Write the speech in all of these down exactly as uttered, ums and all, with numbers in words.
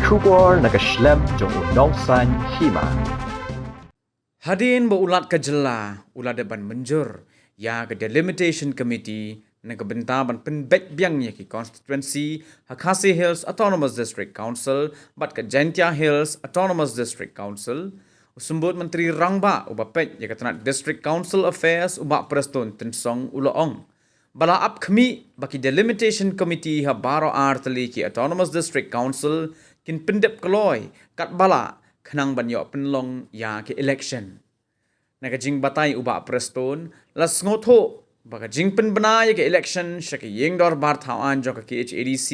Khubor na ka shlem jong u Nongsaiñ Hima. Hadien ba u Lat ka jylla u la dep ban mynjur ïa ka Delimitation Committee na ka bynta ban pynbeit biang ïa ki constituency ha Khasi Hills Autonomous District Council bad ka Jaintia Hills Autonomous District Council, u Symbud Myntri Rangbah uba peit ïa ka tnat District Council Affairs, u Bah Prestone Tynsong, u la ong ba la ap khmih ba ki Delimitation Committee ha baroh artylli ki Autonomous District Council kin pyndep kloi katba lah khnang ban ïoh pynlong ïa ki election. Na ka jingbatai u Bah Prestone, la sngewthuh ba ka jingpynbna ïa ki election sha ki ïing dorbar thaw aiñ jong ka K H A D C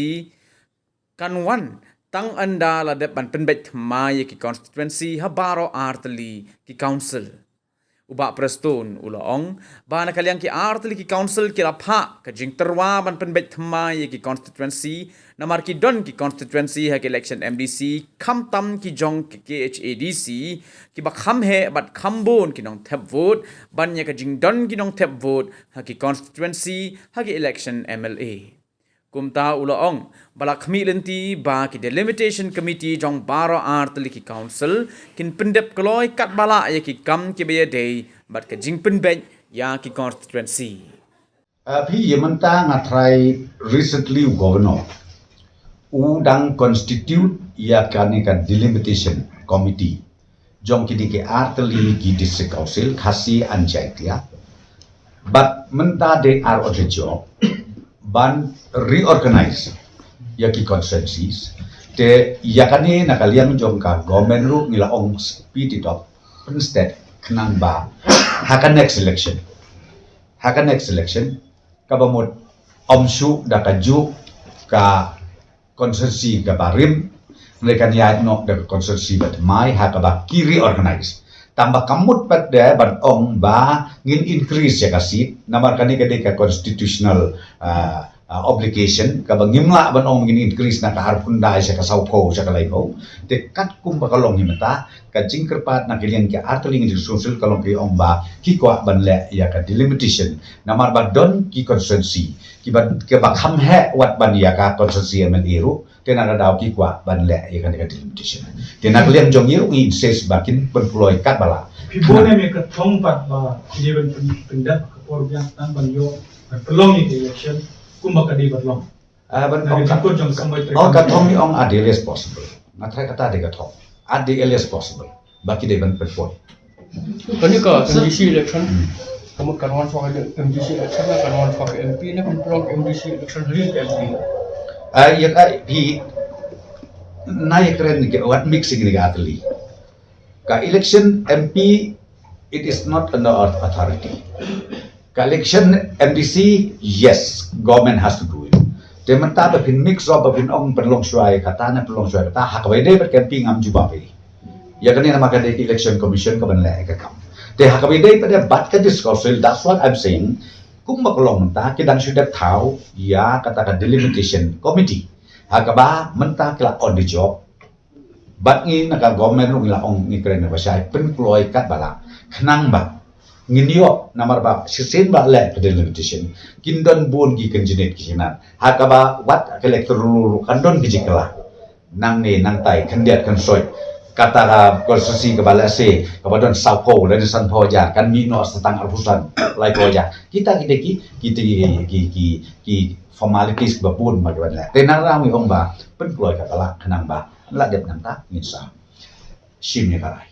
kan wan tang ynda la dep ban pynbeit thymmai ïa ki constituency ha baroh artylli ki council. U Bah Prestone u la ong ba na ka liang ki artylli ki council ki la phah ka jingtyrwa ban pynbeit thymmai ïa ki constituency, namar ki don ki constituency ha ki election M D C khamtam ki jong ki K H A D C kiba kham heh bad kham bun ki nongthep vote ban ïa ka jingdon ki nongthep vote ha ki constituency ha ki election M L A. Kumta u la ong ba la khmih lynti ba ki Delimitation Committee jong baroh artylli ki council kin pyndep kloi katba lah ïa ki kam kiba ïadei bad ka jingpynbeit ïa ki constituency. Ah, phi, ïa mynta nga tharai recently u Governor u dang constitute ïa kane ka Delimitation Committee jong kine ki artylli ki District Council, Khasi and Jaintia. Bad mynta dei ar ot jong ban reorganize ïa ki constituencies. Te ïa kane na ka liang jong ka government ruh ngi la ong speed it up, pynsted, khnang ba ha ka next election, ha ka next election kaba mut ym shuh da ka juh ka constituency kaba rim, hynrei kan ïaid noh da ka constituency ba thymmai ha kaba ki reorganize. Tang ba ka mut pat de ban ong ba ngin increase ïa ka seat, namar kane ka dei ka constitutional, ah, ah, obligation, kaba ngim lah ban ong ngin increase na ka arphew khyndai sha ka sawphew sha ka laiphew. Te katkum ba ka long hi mynta, ka jingkyrpad na ka liang ki artylli ki District Council ka long ki ong ba ki kwah ban leh ïa ka delimitation, namar ba don ki constituency kiba, kiba kham heh wat ban ïa ka constituency M L A ruh, te na ka daw ki kwah ban leh ïa kane ka delimitation. Te na ka liang jong ngi ruh ngi insist ba kin pynkloi katba lah. Phi bun em ïa ka thong pat ba ki dei ban pyn-, pyndep ka por biang tang ban ïoh ban pynlong ïa ka election kumba ka dei ban long. Ah, ban ong ka, ong ka thong, ong as early as possible. Nga tharai kata dei ka thong. As early as possible. Ba ki dei ban pynpoi. Kane ka M D C election. Hmm. Ka mut kan wan shuwa ka M D C election, kan wan shuwa ka M P, ne kan pynlong M D C election, real M P. Ah, ïa ka, phi, na ïa kren ki, wat mix ki ni ka atli. Ka election M P, it is not under our authority. Ka election M D C, yes, government has to do it. Te mynta ba phin mix up, ba phin ong pynlong shuwa ïa kata ne pynlong shuwa ïa kata, ha kaba ïadei bad ka M P ngam jubab ei. Ïa kane namar ka dei ka Election Commission ka ban leh ïa ka kam. Te ha kaba ïadei bad ka District Council, that's what I'm saying. Kumba ka long mynta, ki dang shu dep thaw ïa kata ka delimitation committee. Ha kaba mynta ki la on the job. Bad ngi na ka government ruh ngi la ong ngi kren ba shai pynkloi katba lah. Khnang ba ngin ïoh namar ba shisien ba leh ka delimitation kin don bun ki kynjinit ki kynjinat. Ha kaba wat ka electoral roll ruh kan don ki jingkylla. Nangne nangtai, khyndiat khynsoit. Kata ka constituency kaba lehse kaba don sawphew lane sanphew hajar kan mih noh sa tang arphew san, laiphew hajar. Kita kita ki, kita ki, ki, ki, ki formalities kiba bun ba kiban leh. Te nang rang ngi ong ba pynkloi katba lah khnang ba la dep nangta ngin sa shim ïa ka rai.